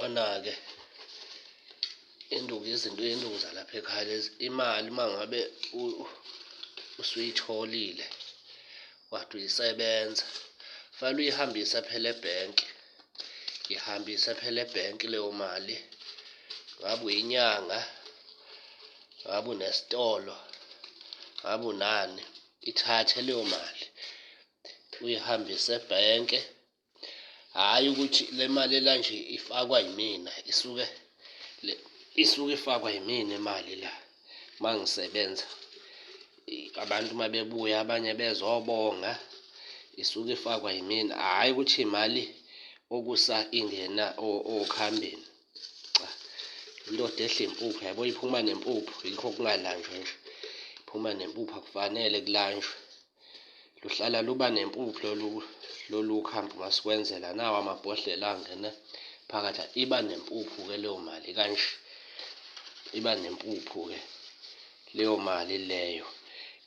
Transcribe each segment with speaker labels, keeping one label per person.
Speaker 1: Yabona-ke induku, izinto, iy'nduku zalapha ekhaya lezi, imali uma ngabe usuyitholile wade uyisebenza, fanele uyihambise phela ebhenki. Ihambise phela ebhenki leyo mali. Ngabe uyinyanga, ngabe unesitolo, ngabe unani, ithathe leyo mali uyihambise ebhenke. Hhayi ukuthi le mali ela nje ifakwa yimina, isuke le isuke ifakwa yimina imali la uma ngisebenza. Abantu uma bebuya abanye bezobonga, isuke ifakwa yimina, hhayi ukuthi imali okusa ingena okhambeni. Cha, indoda edla impuphu yabo iphuma nempuphu, yikho kungalanjwa nje. Iphuma nempuphu akufanele kulanjwe. Luhlala luba nempuphu lolu lolu khambi masikwenzela nawa amabhodlela angena phakathi iba nempuphu-ke leyo mali kanje. Iba nempuphu-ke leyo mali leyo.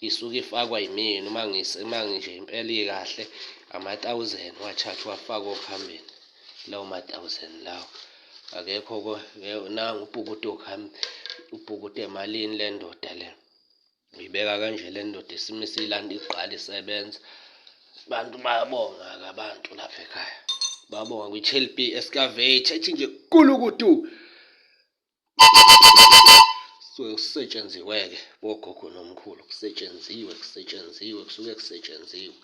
Speaker 1: Isuke ifakwa yimina uma uma nje impela ikahle ama-thousand uwathathe uwafake okhambeni lawo ma-thousand lawo. Akekho nangu ubhukuda ubhukuda emalini le ndoda le. Uyibeka kanje le ndoda isimise ilanda igqala isebenza. Abantu bayabonga-ke abantu lapha ekhaya. Babonga kwi-Chelby Excavator ethi nje kulukudu. Kusuke kusetshenziwe-ke bogogo nomkhulu, kusetshenziwe, kusetshenziwe, kusuke kusetshenziwe.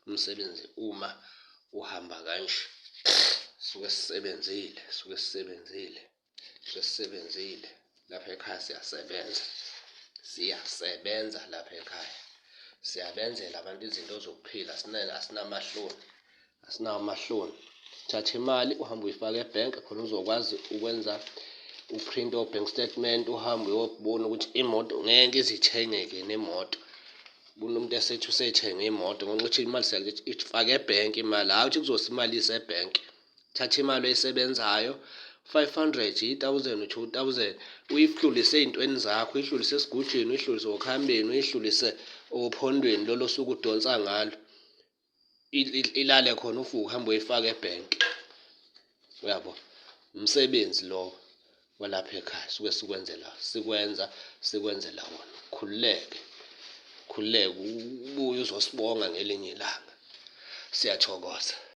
Speaker 1: Umsebenzi uma uhamba kanje, suke sisebenzile, suke sisebenzile. Sesisebenzile lapha ekhaya siyasebenza, siyasebenza lapha ekhaya. Siyabenzela abantu izinto zokuphila asinamahloni, asinawo amahloni. Thatha imali uhambe uyifake ebhenki khona uzokwazi ukwenza uprinte o-bank statement uhambe uyobona ukuthi imoto ngeke ize ithengeke nemoto. Ubona umuntu esethi usethenge imoto ngenxa yokuthi imali ifake ebhenki imali, hhayi ukuthi kuzosa imali isebhenki. Thatha imali oyisebenzayo 500, i-1000, u-2000 uyidlulise ey'ntweni zakho, uyidlulise esigujini, uyidlulise okhambeni, uyidlulise ophondweni lolu osuke udonsa ngalo. Ilale khona uvuke uhambe uyoyifaka ebhenki. Uyabo? Umsebenzi lowo walapha ekhaya suke sikwenzela sikwenza sikwenzela wona. Khululeke, khululeke ubuye uzosibonga ngelinye ilanga. Siyathokoza.